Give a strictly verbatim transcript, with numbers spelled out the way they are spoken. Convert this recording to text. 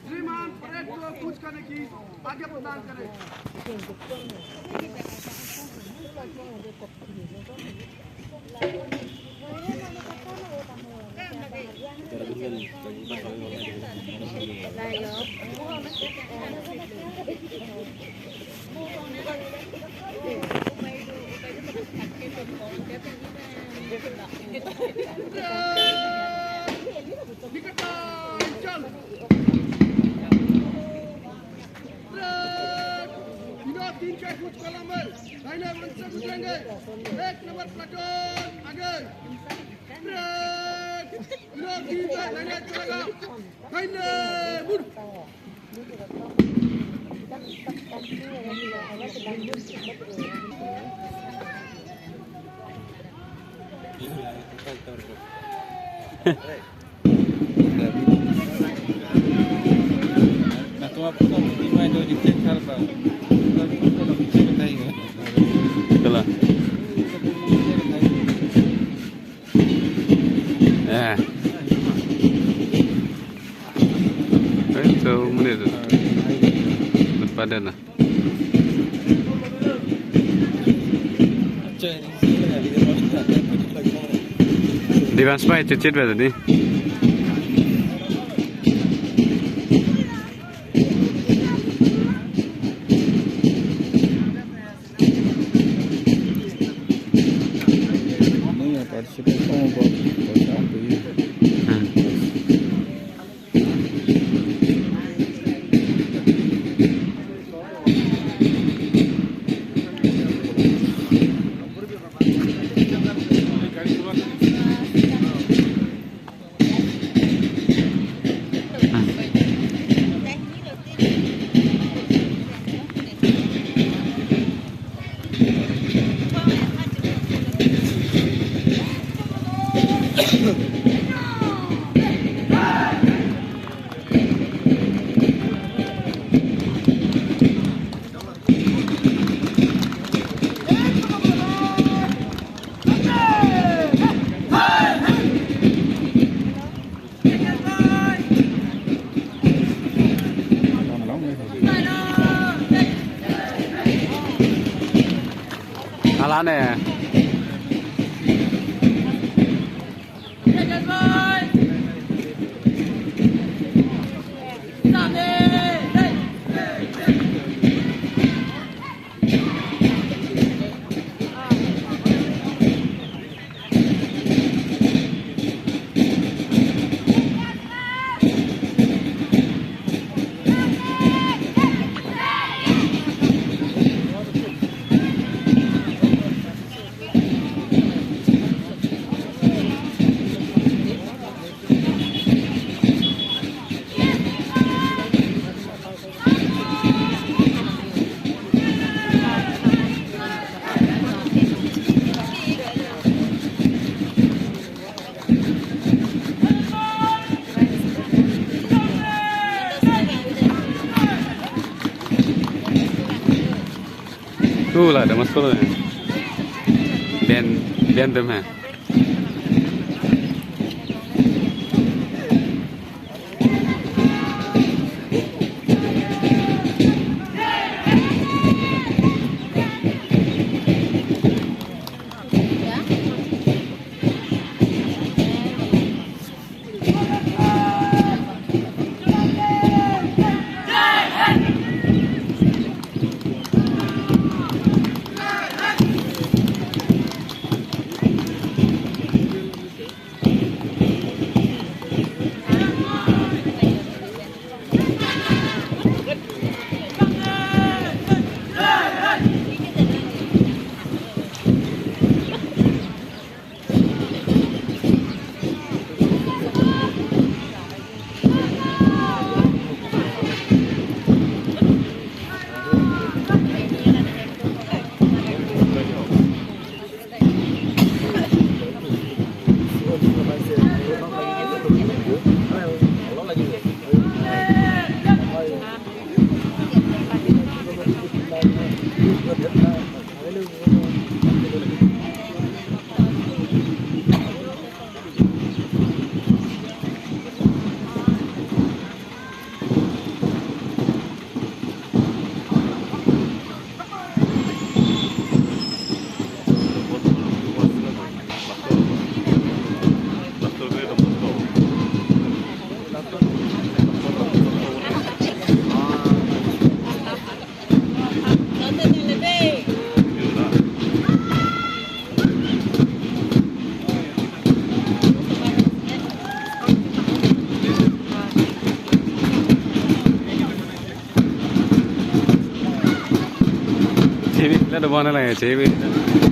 श्रीमान, परेड को कूच करने की आज्ञा प्रदान करें। तीन चार फुट कॉलम है, लाइन है, वन से गुजरेंगे। एक नंबर प्लेटून आगे। तीन चार, लाइन है, चलेगा। लाइन है, मुड़। Kala. Eh. Eh, so, mene tu. Pada na. Divan spai cecet ba tadi. Participate kong ko ko sa ko yi. Hmm. Alane. Ula, ada maskot ya. Ben, ben dem hai. Chebi, la do bana la chebi.